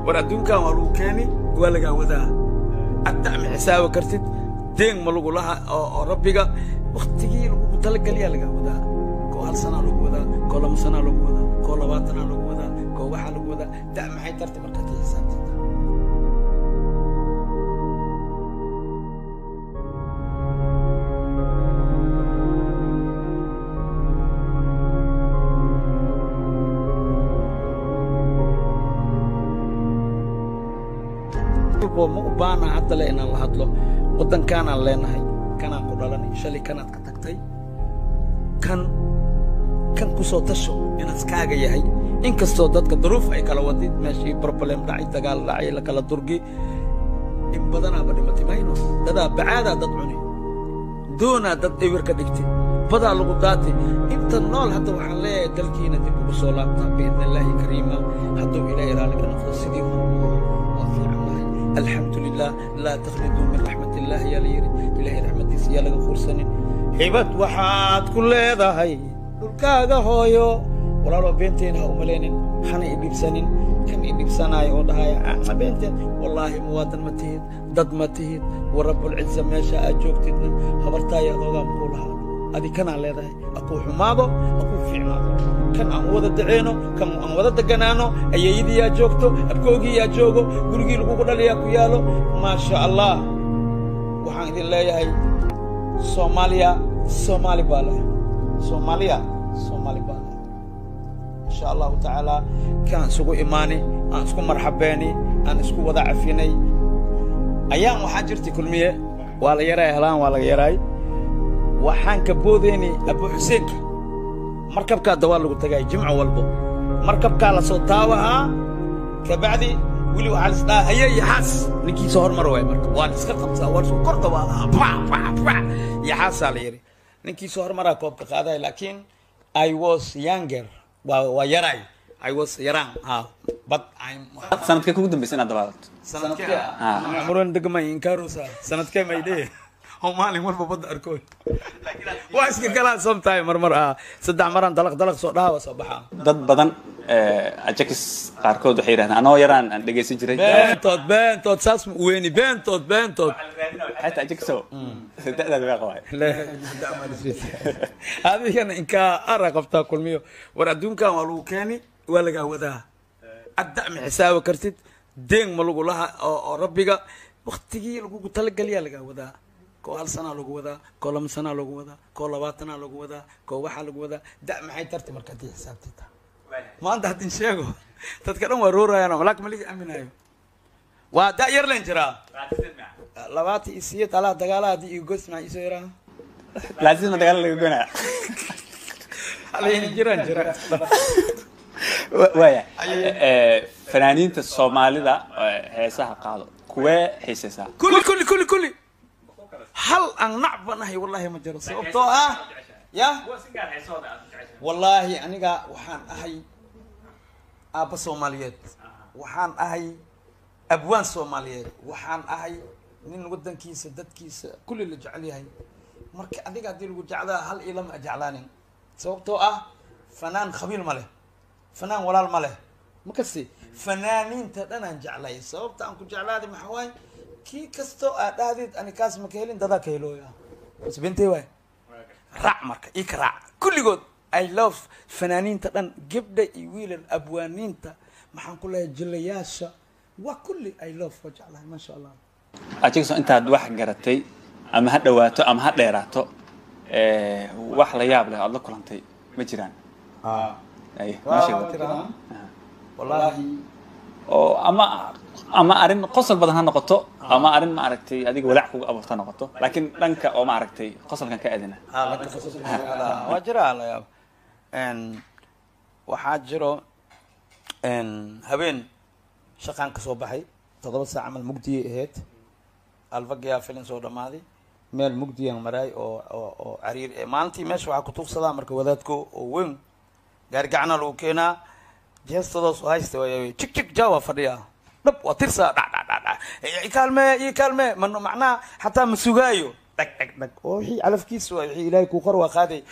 War adduunkan waa lagu keeni, waa lagaa wadaa. Adda ma xisaabi kartid, deen ma lagu laha oo rabbiga waktigii lagugu talageliyaa lagaa wadaa. Koo 1 sanaa lagu wadaa, koo 2 sanaa lagu wadaa, koo 20-aa lagu wadaa, koo waxaa lagu wadaa. Da' maxay tartay markaad xisaabtid? Ma u baana hadda le inaan la hadlo. Waddankaanaan leenahay, kanaan ku dhalanay, shalay kanaad ka tagtay, kan ku soo tasho inaad kaaga yahay. Inkastoo dadka duruuf ay kala wadid, meeshii problem dhacay, dagaal dhacay, la kala durgi, in badanaaba dhimatay mayno. Dadaa bacaadaa dad cuni doonaa, dad ewir ka dhigtay, badaa lagu daatay. Inta nool hadda waxaan leeyahay dalkiina dib ugu soo laabtaa biidni illaahi kariima, hadduu Ilaahay raalli ka noqdo. Sidii hore waa fiican nahay, alxamdu lilah. Laa takhliduu min raxmat illahi yaa la yidhi, Ilahay raxmadiisa yaa laga quursanin. Xibad waxaad ku leedahay dhulkaaga hooyo. Walaaloo, beenteena ha umalaynin, hana idhibsanin. Kan idhibsanaayo oo dhahaya beenteen, wallaahi muwaadan ma tihid, dad ma tihid. Wa rabbulciza, meesha aad joogtidna habartaayo adoogaa makuu lahaa. Adi kanaa leedahay, akuu xumaado, akuu fiicnaado, kan aan wada daceyno, kan aan wada deganaano. Ayeeyadii yaa joogto, abkoogii yaa joogo, gurigii lagugu dhaliyaa ku yaalo. Maasha Allah, waxaan idin leeyahay Soomaaliya Soomaali baa leh, Soomaaliya Soomaali baa leh. Insha Allahu tacaala kaan isugu imaani, aan isku marxabeeni, aan isku wada cafinay. Ayaan waxaa jirtay Kulmiye waa la yaraay, helaan waa laga yaraay. Waxaan ka boodaynay Abu Xuseenka, markabkaa dawaa lagu tagay jimco walbo, markabkaa la soo taawahaa. Kabacdi weli waxaa lisdhahaa haye yaxaas, ninkii soo hormar waay. Marka waa liska qabtaa, waa lisku kor dawaalahaa, ba ba ba, yaxaasaa la yidhi. Ninkii soo hormaraa koobka qaaday. Laakiin I was younger, waa yaraay, I was yaraan ha, but I'm Sanadkee kugu dambeysay inaad dabaalato? Sanadkee muran degmay inkarusa, sanadkee may dheh oo maalin walba badda arkoon waa iska galaa sometime, marmar 3 maraan dalaq dalaq soo dhaha, waa soo baxaa. Dad badan Ajakis qaarkood waxay yidhahdaan anoo yaraan aan dhegeysan jiray. Beentood, beentood, saas ma u weyni, beentood, beentood. Xataa Ajakisow da'daada meeqa waay? Adigana inkaa ara qabtaa Kulmiyo. War adduunkan waa lagu keeni, waa lagaa wadaa. Adda ma xisaabi kartid, deen ma lagu laha oo rabbiga waktigii lagugu talageliyaa lagaa wadaa. Koo 1 sanaa lagu wadaa, koo 2 sanaa lagu wadaa, koo 20-aa lagu wadaa, koo waxaa lagu wadaa. Da' maxay tartay marka haddii xisaabtid? Maanta haddin sheego dadka dhan waa roorayaan, laakin ma liga aaminayo. Waa da' yar len jiraa, 28 alaha dagaalaha haddii iga gos maxaa iisoo yaraa. Laazima dagaal laga goynaya. Halayna jiraan jira. Waaya, fanaaniinta Soomaalida heesaha qaado kuwee xiisaysaa? Kulli kulli kulli kulli, hal aan nac banahay wallahi ma jiro, sababtoo ah ya wallaahi aniga waxaan ahay aabba Soomaaliyeed, waxaan ahay abwaan Soomaaliyeed, waxaan ahay nin waddankiisa dadkiisa kulli la jecel yahay. Marka adiga haddii lagu jeclaa hal iyo lama jeclaanin, sababtoo ah fanaan khabiil ma leh, fanaan walaal ma leh. Makasi fanaaniinta dhan aan jeclay. Sababta aan ku jeclaaday maxaa waaye? Kii kastoo aad dhahdid ani kaas ma ka helin, dadaa ka helooya bas, bentey waay. Raac marka ii ka raac kulligood. I love fanaaniinta dhan, gabdha iyo wiilal, abwaaniinta, maxaan ku leeyahay, jilayaasha, waa kulli I love, waa jeclahay, maasha Allah. Ajakiso, intaad wax garatay, ama ha dhawaato ama ha dheeraato, wax la yaab leh aad la kulantay ma jiraan? Ay, noo sheeg. Wallaahi oo ama arrin qosol badan ha noqoto, ama arrin maaragtay adiga walaac kuga abuurta ha noqoto, laakiin dhanka oo maaragtay qosolkan ka aadina. Waa jiraa la yaab. Waxaa jiro habeen shaqaan ka soo baxay 7 saac camal, mugdiyay ahayd, alfagiyaa filin soo dhamaaday, meel mugdiyaan maraay oo cariir maalintii. Meesha waxaa kutuugsadaa marka wadaadko oo weyn, gaari gacana lagu keenaa, jeestadoos oo haysta waay, jig jig jaa waa fadhiyaa, dhab waa tirsaa, dhac dhac dhac dhac, i kaalmee, ii kaalmee, man macnaha xataa ma sugaayo, dhag dhag dhag, oo wixii calafkiisa waay, wixii Ilaahay kuu qor waa qaaday.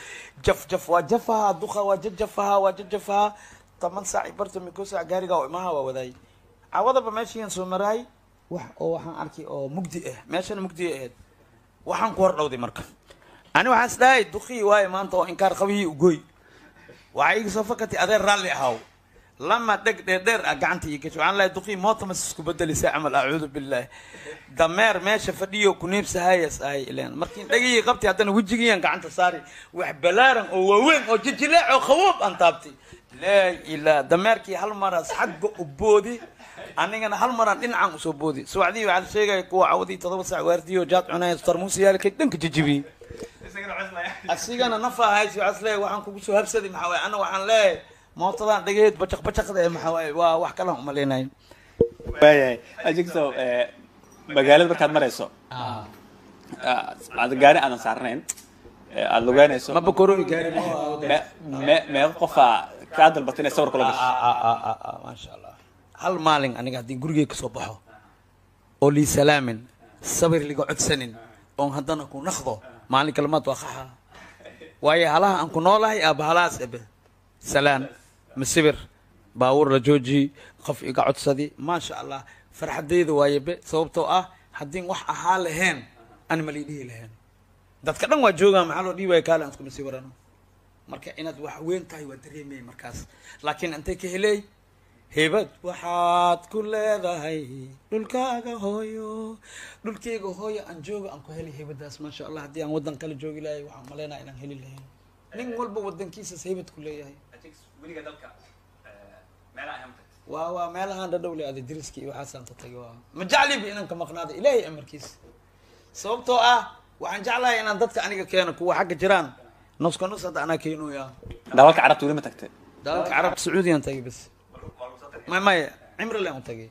Jaf jaf waa jafaha, duqa waa jajafaha, waa jajafaha. 10 saac barta miko saac gaarigaa oo imaha waa wadaay. Cawadaba meeshiian soo maraay, wax oo waxaan arkay oo mugdi ah, meeshana mugdi ahayd. Waxaan ku hor dhowday marka ani waxaan is dhahay duqii waayo maanta oo inkaar qabihii ugoy. Waxaa iga soo fakatay, adeer raalli ahaw, lama dheg dheer dheer ah gacanta ii gasho. Waxaan lehay duqii moota mas isku bedelisa camal, acuudu billahi, dameer meesha fadhiyo kuneebsahayas ahay ileen. Markiin dhegihii qabtay, haddana wejigiiyan gacanta saari, wax balaaran oo waaweyn oo jijileec oo khawoob aan taabtay. Laa ilaa dameerkii hal maraas xagga u boodi, anigana hal maraan dhinacan usoo boodi. Subaxdii waxaa la sheegaya kuwa cawadii 7 saac waardiyo jaad cunaya, tarmuusiyaalkay dhanka jijibiyey, asigana nafa haysi. Waxaas leeyahay waxaan kugu soo habsaday maxaa waaye? Ana waxaan leeyahay mootadan dhegeed bajaq bajaqda ee maxaa waaye? Waa wax kalan umalaynaya. Waayahay Ajigso, magaalada markaad marayso, aad gaari aadan saarnayn, aada lugeynayso, maba korooyi gaari. Meeqa qofaa kaa dalbatay inay sawir kula gasho? Maasha Allah, hal maalin aniga haddii gurigey kasoo baxo oo lii salaamin, sawir liga codsanin, oon haddana ku naqdo maalin kalemaad, waa qaxa. Waayo halaha aan ku noolahay aaba halahaas ebe salaan masibir baabuur la joojiyi, qof iga codsadi, maasha Allah, farxadeyda waaye be. Sababtoo ah haddii wax ahaa lahayn ani ma lii dhihi lahayn. Dadka dhan waa joogaan, maxaa loo dhihi waaya kaale aan iskuma sii warano? Marka inaad wax weyn tahay waa dareemay markaas, laakiin intay ka heley hebad waxaad ku leedahay dhulkaaga hooyo. Dhulkayga hooyo aan joogo aan ku helay hebadaas, maasha Allah. Haddii aan waddan kale joogi lahay, waxaan maleynaya inaan heli lahayn. Nin walba wadankiisas hebad ku leeyahay. Waa meelahaan dhadhowle ada diriska iyo waxaasaan ta tagay. Waa ma jecliba inaan ka maqnaada Ilaahay amarkiisa, sababtoo ah waxaan jeclahay inaan dadka aniga keeno kuwa xagga jiraan nuska nus hadda anaa keenooya. Dalalka Carabta weli ma tagtay? Dalalka Carabta Sacuudiyaan tagay bas. May cimri leen u tagay,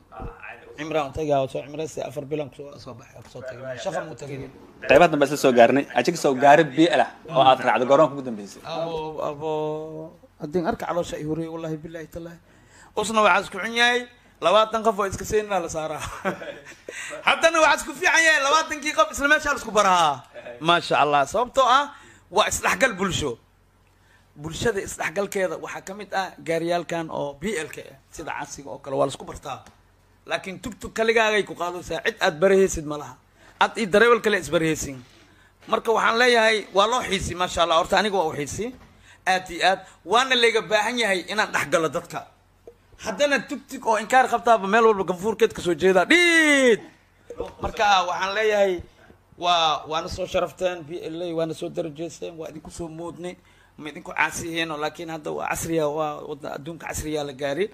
cimraan u tagay oo soo cimraysta, 4 bilan kusoo soo baxay, kusoo tagay, shaqa mu tagay. Qaybaha dambe isla soo gaarnay. Ajigso, gaari BL ah oo aad raacdo garoonka ugu dambeysay? Abo abo, haddii arka caloosha i huriyay, wallahi billahi tallahi. Usna waxaa isku xun yahay 20 qof oo iska seynaa la saaraa, haddana waxaa isku fiican yahay 20-kii qof isla meeshaa la isku barahaa, maasha Allah. Sababtoo ah waa isdhexgal bulsho. Bulshada isdhexgalkeeda waxaa ka mid ah gaariyaalkan oo BL ka ah sida casiga oo kale, waa la isku bartaa. Laakiin tugtug kaligaagay ku qaadaysaa, cid aad barahaysid ma laha, ad iyo dareewal kale isbarahaysin. Marka waxaan leeyahay waa loo xiisi, maasha Allah. Horta aniga waa u xiisi aad iyo aad, waana layga baahan yahay inaan dhexgalo dadka. Haddana tugtug oo inkaar qabtaaba meel walba ganfuurkeed kasoo jeedaa dhiid. Marka waxaan leeyahay waana soo sharafteen BL a, waana soo darajeysteen, waa idinku soo moodnay, ma idinku caasihiino. Laakiin hadda waa casriya, waa wada adduunka casriyaa la gaari,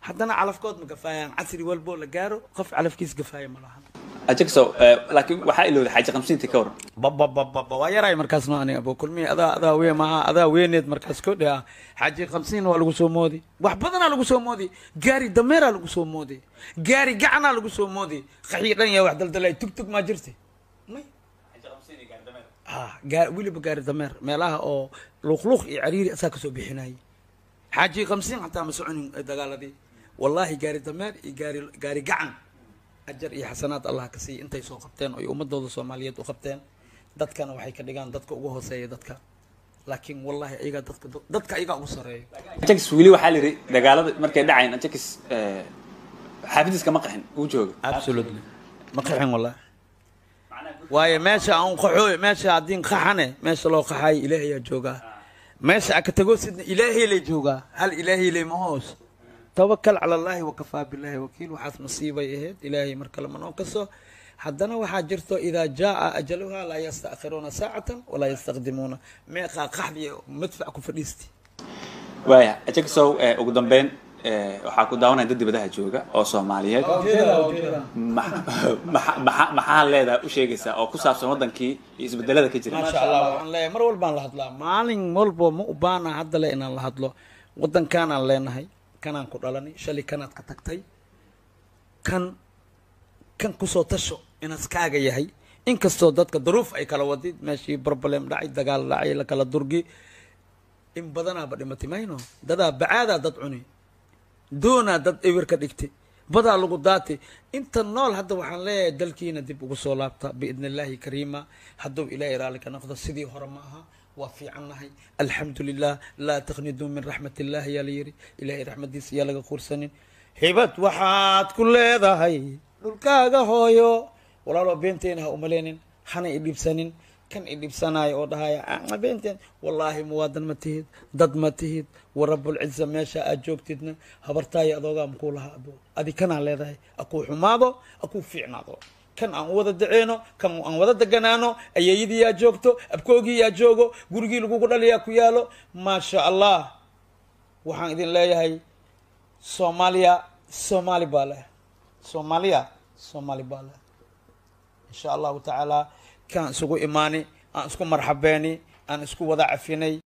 haddana calafkood ma gafaayaan. Casri walbo la gaaro qof calafkiis gafaaya ma lahan. Ajigso, laakiin waxaa ilowday xaaji qamsiintii, ka waran? Bababababa, waa yaraay markaas no ani abo kulmihi adaa we maha adaa weyneed markaas ko dheh. Xaaji qamsiin waa lagu soo moodi, wax badanaa lagu soo moodi, gaari dameeraa lagu soo moodi, gaari gacanaa lagu soo moodi, qaxii dhan yaa wax daldalay. Tug tug maa jirta may ha gaar, weliba gaari dameer meelaha oo luuqluuq iyo cariiri asaa kasoo bixinayay. Xaaji qamsiin xataa ma soconin dagaaladii, wallahi. Gaari dameer iyo gaari gacan, ajar iyo xasanaad Allah ka siiya intay soo qabteen oy ummadooda Soomaaliyeed u qabteen. Dadkana waxay ka dhigaan dadka ugu hooseeya dadka, laakiin wallahi ayagaa dadka ayagaa ugu sareeyo. Ajax weli waxaa la yidhi dagaalada markay dhacayn Ajax xaafadiiska ma qaxin, uu jooga. Absolutely ma qaxin wallahi. Waayo meesha aan qaxooy, meesha haddii qaxane, meesha loo qaxaayo Ilaahayaa joogaa, meesha aka tago sidna Ilaahay lay joogaa. Hal Ilaahay lay ma hoos tawakal cala Allahi wakafaa billahi wakiil. Waxaas masiibay ahayd, Ilaahay mar kale ma noo kaso. Haddana waxaa jirto idaa jaa ajaluha laa yastaakhiruuna saacatan walaa yastaqdimuuna. Meeqaa qaxdiya madfac ku fadhiisti. Waaya Ajaxow, ugu dambeyn waxaa ku daawanaya dad dibadaha jooga oo Soomaaliyeed. Maxaa leedahay u sheegaysaa oo ku saabsan wadankii iyo isbedelada ka jira? Maasha Allah, waxaan leeyahay mar walbaan la hadlaa, maalin walbo ma u baana hadda le inaan la hadlo. Waddankaanaan leenahay, kanaan ku dhalanay, shalay kanaad ka tagtay, kan kusoo tasho inaas kaaga yahay. Inkastoo dadka duruuf ay kala wadid, meeshii problem dhacay, dagaal dhacay, la kala durgi, in badanaaba dhimatay mayno, dadaa bacaadaa dad cuni doonaa, dad ewir ka dhigtay, badaa lagu daatay. Inta nool hadda waxaan leeyahay dalkiina dib ugu soo laabta biidni Illaahi kariima, hadduu Ilaahay raalli ka noqdo. Sidii hore ma aha, waa fiicannahay, alxamdu lilah. Laa taqniduu min raxmat illahi yaa la yidhi, Ilaahay raxmadiisa yaa laga quursanin. Hibad waxaad ku leedahay dhulkaaga hooyo. Walaalo, beenteena ha umaleynin, hana idhibsanin. Kan idhibsanaayo oo dhahaya "Ah, beenteen," wallaahi muwaadan ma tihid, dad ma tihid. Warabulciza, meesha aad joogtidna habartaayo adoogaa makuu lahaa abo. Adi kanaa leedahay, akuu xumaado, akuu fiicnaado, kan aan u wada daceyno, kan aan wada deganaano. Ayeeyadii yaa joogto, abkoogii yaa joogo, gurigii lagugu dhaliyaa ku yaalo. Maasha Allah, waxaan idin leeyahay, Soomaaliya Soomaali baa leh, Soomaaliya Soomaali baa leh. Insha Allahu tacaala, kaan isugu imaani, aan isku marxabeeni, aan isku wada cafinay.